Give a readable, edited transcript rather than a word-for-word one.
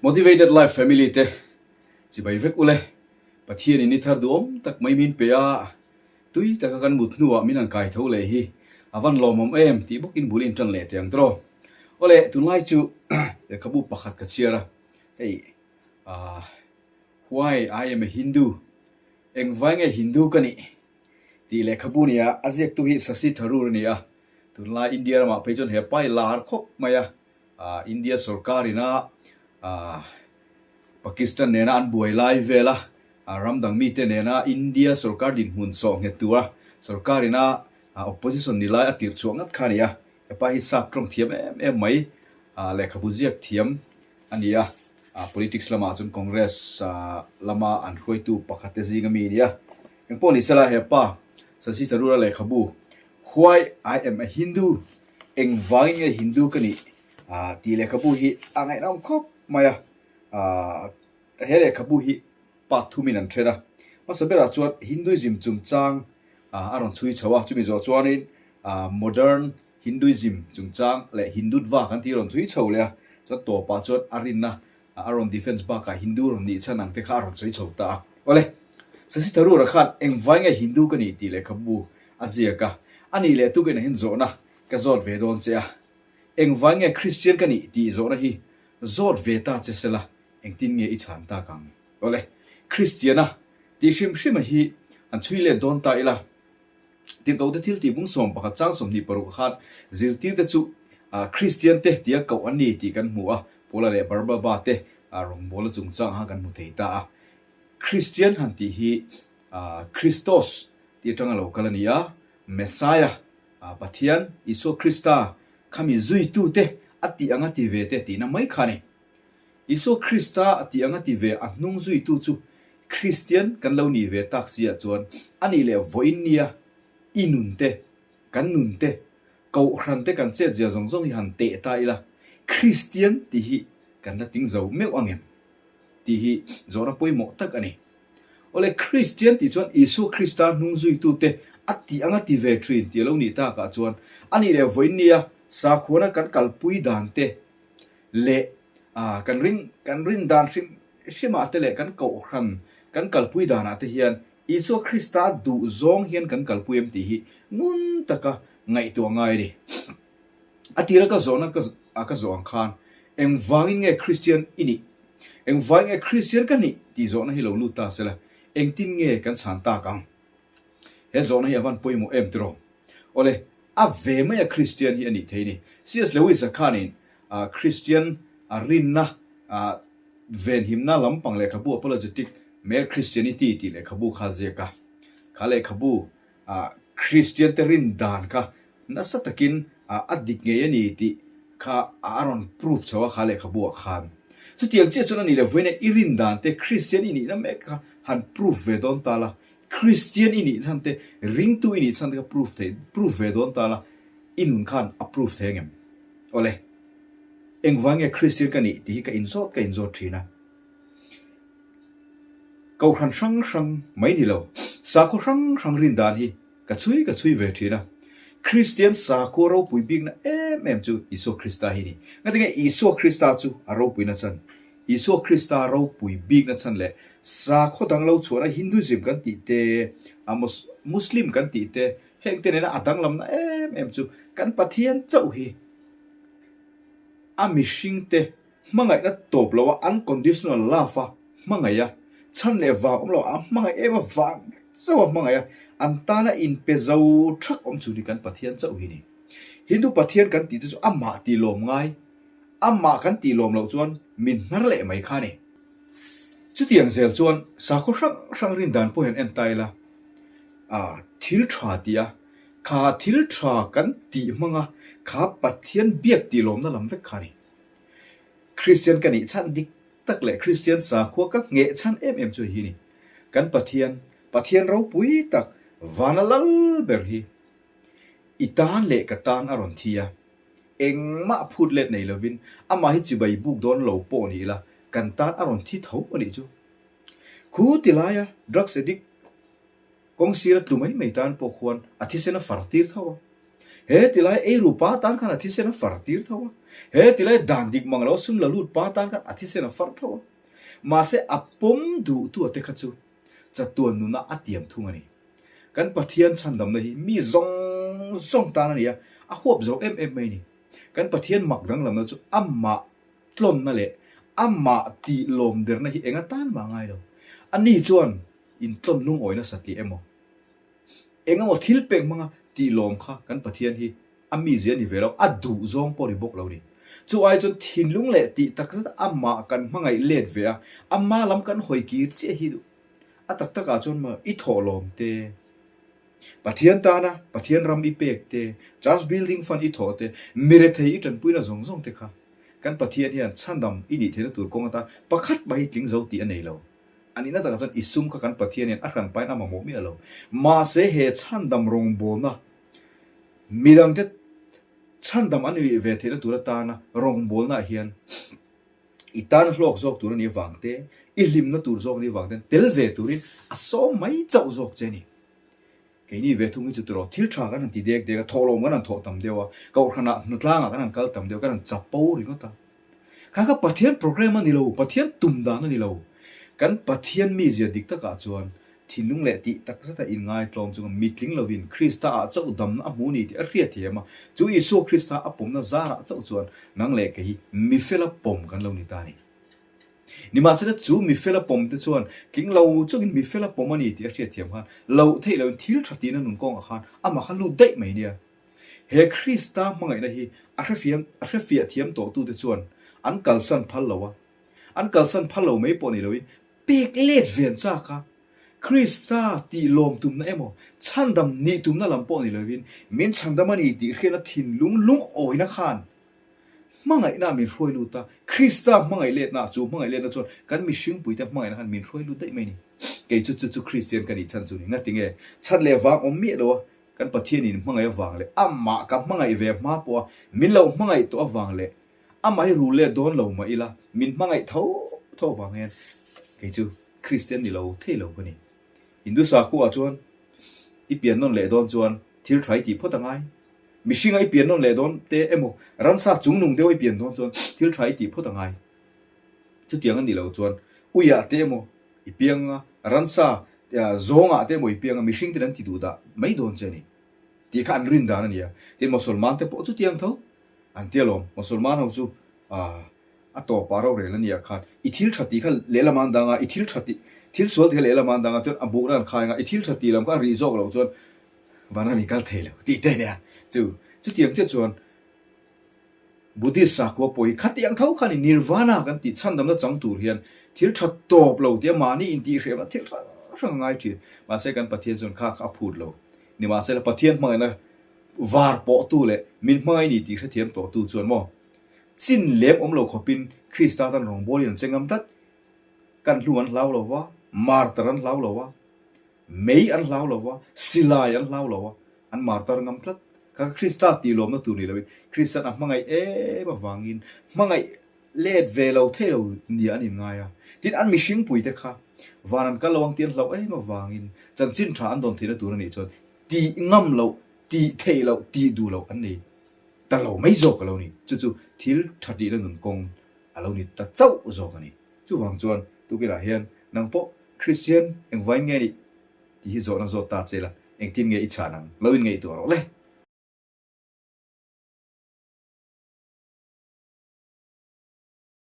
Motivated Life Family te chibai vek ule, Pathian in ni thar duhawm tak mai min pe a, tui taka kan mut hnuah min han kai tho leh hi a van lawmawm em tih bawkin bul in tan leh teh ang tawh. Awle, tunlai chu lehkhabu pakhat ka chhiar a, hei ah Why I am a Hindu, Engvai nge Hindu ka nih? tih lehkhabu nia a ziaktu hi Shashi Tharoor a ni a, tunlai India ramah phei chuan he pa hi lar khawp mai a. India sorkar ina Pakistan nena an buai lai vela ram dang mite nena India sorkar dinhmun sawh nghet tura sorkar ina opposition ni lai a tirh chhuah ngat kha a ni a. Hepa hi sap tawng thiam em em mai lehkhabu ziak thiam a ni a. Politics lamah chuan Congress lama an hruaitu pakhat te zinga mi a ni a. Engpawh ni sela hepa Shashi Tharoor-a lehkhabu Why I am a Hindu Engvangin nge Hindu ka nih tih lehkhabu hi a ngaihnawm khawp mai a, he lehkhabu hi part thumin an then a. Hmasa berah chuan Hinduism chungchang a rawn chhui chho a, chumi zawh chuanin modern Hinduism chungchang leh Hindutva kan tih a rawn chhui chho leh a, chuan tawpah chuan a rinna a rawn defence bakah Hindu rawn nih chhan ang te kha a rawn sawi chho ta a. Awle, Shashi Tharoor-a khan engvai nge Hindu ka nih tih lehkhabu a ziak a, a nih leh tukin a hin zawhna ka zawt ve dawn che a, engvai nge Kristian ka nih tih zawhna hi zawt ve ta che sela engtin nge i chhan tak ang? Awle, Kristiana tih hrim hrima hi han chhui let dawn ta ila, Tirhkohte thil tih bung 11 chang 26 khan zirtirte chu Kristiante tia koh an ni tih kan hmu a, Paula leh Barnaba te rawngbawlna chungchang khan kan hmu thei ta a. Kristian han tih hi Christos tih atanga lo kal a ni a, Messiah, Pathian, Isua Krista khami zuitute a tih anga ti ve te tihna mai kha a ni. Isua Krista a tih anga ti ve a hnung zuitu chu Kristian kan lo nih ve tak si ah chuan a nih leh vawiin nia i nun te, kan nun te, kohhran te kan chet zia zawng zawng hi han teh ta ila Kristian tih hi kan la ting zo meuh ang em? tih hi zawhna pawimawh tak a ni. Awle Kristian tih chuan Isua Krista hnung zuitu te a tih anga ti ve thin tih a lo nih takah chuan a nih leh vawiin nia sakhuana kan kalpui dan te leh kan ring kan rin dan hrim hrimah te leh kan kohhran kan kalpui danah te hian Isua Krista duh zawng hian kan kalpui em tih hi ngun taka ngaihtuah ngai a ni. A tira ka zawhna ka a ka zawh ang khan engvangin nge Kristian i nih? Engvangin nge Kristian ka nih? tih zawhna hi lo lut ta sela engtin nge kan chhan tak ang? He zawhna hi a van pawimawh em tiraw? Awle, a ve mai a Kristian hi a nih thei a ni. CS Lewis-a khanin Kristian rinna venhimna lampang lehkhabu Apologetic Mere Christianity tih lehkhabu kha a ziak a. Kha lehkhabu Kristiante rin dan kha nasa takin a dik ngei a ni tih kha a rawn proof chho a kha lehkhabuah khan. Chutiang chiah chuan a nih leh vawiin i rin dan te Kristian i nihna mek kha han proof ve dawn ta la, Kristian i nih chhan te, ringtu i nih chhan te kha proof thei, proof ve dawn ta la, i nun khan a proof thei angem? Awle, engvang nge Kristian ka nih tih hi ka inzawt ka inzawt thin a. Kohhran hrang hrang mai ni lo, sakhaw hrang hrang rin dan hi ka chhui ka chhui ve thin a. Kristian sakhua ropui bikna em em chu Isua Krista hi ni. Ngatinge Isua Krista chu a ropuina chhan? Isua Krista ropui bikna chhan leh sakhaw dang lo chhuahna Hinduism kan tih te, Muslim kan tih te, heng te nena a danglamna em em chu kan Pathian chauh hi a mihringte hmangaihna tawp loa unconditional love a hmangaih a, chhan leh vang awm lo a hmangaih em avang chauh a hmangaih a, an tana inpe zo thak awm chu ni kan Pathian chauh hi ni. Hindu Pathian kan tih te chu amah tih lawm ngai. Amah kan tih lawm loh chuan min hnar leh mai kha a ni. Chutiang zel chuan sakhaw hrang hrang rin dan pawh hian en ta ila, ah thil tha tih a, kha thil tha kan tih hmanga kha Pathian biak tih lawmna lam vek kha a ni. Kristian ka nih chhan dik tak leh Kristian sakhua ka ngheh chhan em em chu hi a ni. Kan Pathian, Pathian ropui tak, vana lal ber hi i tan leh ka tan a rawn thi a. Engmah phut let nei lovin amah hi chibai buk dawn lo pawh ni ila kan tan a rawn thi tho a nih chu. Khu ti laia drugs addict kawng sira tlu mai mai tan pawh khuan a thisen a far tir tho a. He tilai eiru pa tan khan a thisen a far tir tho a. He tilai dan dik mang lo sum la lut pa tan khan a thisen a far tho a. Mahse a pawm duhtu a te kha chu chatuan nuna a tiam thung a ni. Kan Pathian chhandamna hi mi zawng zawng tan a ni a, a huap zo em em mai a ni. Kan Pathian mak danglamna chu amah tlawnna leh amah tih lawm derna hi eng atan mah ngai lo. Ani chuan intlawn lungawi nasa tih emaw, eng emaw thil pek hmanga tih lawm kha kan Pathian hi a mizia ni ve lo, a duh zawng pawh ni bawk lo ni. Chu ai chuan thinlung leh tih takzet amah kan hmangaih let ve a, ama lam kan hawi kir chiah hi duh. A tak takah chuan maw i thawh lawm te, Pathian tana Pathian ram i pek te, Church Building Fund i thawh te, mirethei i tanpuina zawng zawng te kha kan Pathian hian chhandam i nih theihna tur kawng atan pakhat mah hi tling zo tih a nei lo. A nihna takah chuan i sum kha kan Pathian hian a hranpain a mamawh miah lo. Mahse he chhandam rawngbawlna midangte chhandam an nih ve theihna tur atana rawngbawlnaah hian i tan hlawk zawk tur a nih avang te, i hlimna tur zawk a nih avang ten tel ve turin a sawm mai chauh zawk che a ni. Keini ve thung hi chu tiraw thil tha kan han ti dek dek a, thawhlawm kan han thawh tam deuh a, kohhranah hnatlangah kan han kal tam deuh a, kan han chapo ringawt a. Kha kha Pathian program a ni lo, Pathian tum dan a ni lo. Kan Pathian mizia dik takah chuan thinlung leh tih tak zata inngaitlawm chunga mitling lovin Krista ah chauh damna a hmu ni tih a hriat thiam a, chu Isua Krista a pawmna zarah chauh chuan nang leh kei hi mifela pawm kan lo ni ta a ni. Nimahsela chu mifela pawm te chuan tling lo chungin mifela pawm a ni tih a hriat thiam khan loh theih loin thil tha tihna nun kawngah khan amah kha lut daih mai nia. He Krista hmangaihna hi a hrefiam a hrefiah thiam tawhtute chuan an kalsan phal lo a, an kalsan phal lo mai pawh ni loin pek let ven chak a, Krista tih lawm tumna emaw chhandam nih tumna lam pawh ni loin min chhandam a ni tih hriatna thinlung lungawina khan hmangaihna min hruai lut a, Krista hmangaih letna chu hmangaih letna chuan kan mihringpuite hmangaihna khan min hruai lut daih mai a ni. Kei chu chu chu Kristian ka nih chhan chu ni. Ngatinge? Chhan leh vang awm miah lo a, Kan Pathianin hmangaih avang leh amah ka hmangaih ve hma pawha min lo hmangaih tawh avang leh amah hi rul let dawn lo mah ila min hmangaih tho tho avang hian kei chu Kristian ni lo thei lo ka ni. Hindu sakhuaah chuan i pian nawn leh dawn chuan thil tha i tih phawt a ngai. Mihringa i pian nawn leh dawn te emaw ransa chungnung deuha i pian dawn chuan thil tha i tih phawt a ngai. Chutiang a nih loh chuan uiah te emaw i piang a, ransa zawngah te emaw i piang a, mihring ten an ti duh dah mai dawn che a ni tih kha an rin dan a ni a. Tin, Mosolman te pawh chutiang tho an ti alawm. Mosolman ho chu a tawpah rorel a nia khan i thil tha tih kha lehlam an dang a, i thil tha tih, thil sual tih kha lehlam an dang a, chuan a buhna an khai ang a, i thil tha tih lam kha a rih zawk loh chuan vanram i kal thei lo tih te a nia. Chu chutiang chiah chuan Buddhist sakhua pawh hi khatiang tho khan i Nirvana kan tih chhandamna chang tur hian thil tha tawp lo tia mahni intihhrehna thil hrang hrang a ngai thin. Mahse kan Pathian chuan kha kha a phut lo. Nimahsela Pathian hmangaihna var pawhtu leh min hmangaih ni tih hrethiam tawhtu chuan maw chin lem awm lo khawpin Krista tan rawngbawlin an che ngam tlat. Kan hlu an hlau lo va, martar an hlau lo va. Mei an hlau lo va, silai an hlau lo a, an martar ngam tlat. Kha kha Krista tih lawmna tur ni loin Kristan a hmangaih em avangin hmangaih let ve lo thei lo nia an inngai a. Tin, an mihringpuite kha van an kal lo ang tih an hlauh em avangin chanchin tha an dawn theihna tur a nih chuan tih ngam loh, tih theih loh, tih duh loh an nei ta lo mai zawk a lo ni. Chu chu thil tha tihna nun kawng a lo ni ta chauh zawk a ni. Chuvang chuan tukinah hian nang pawh Kristian engvain nge nih tih hi zawhna zawt ta che la, engtin nge i chhan ang? Lo inngaihtuah rawh le.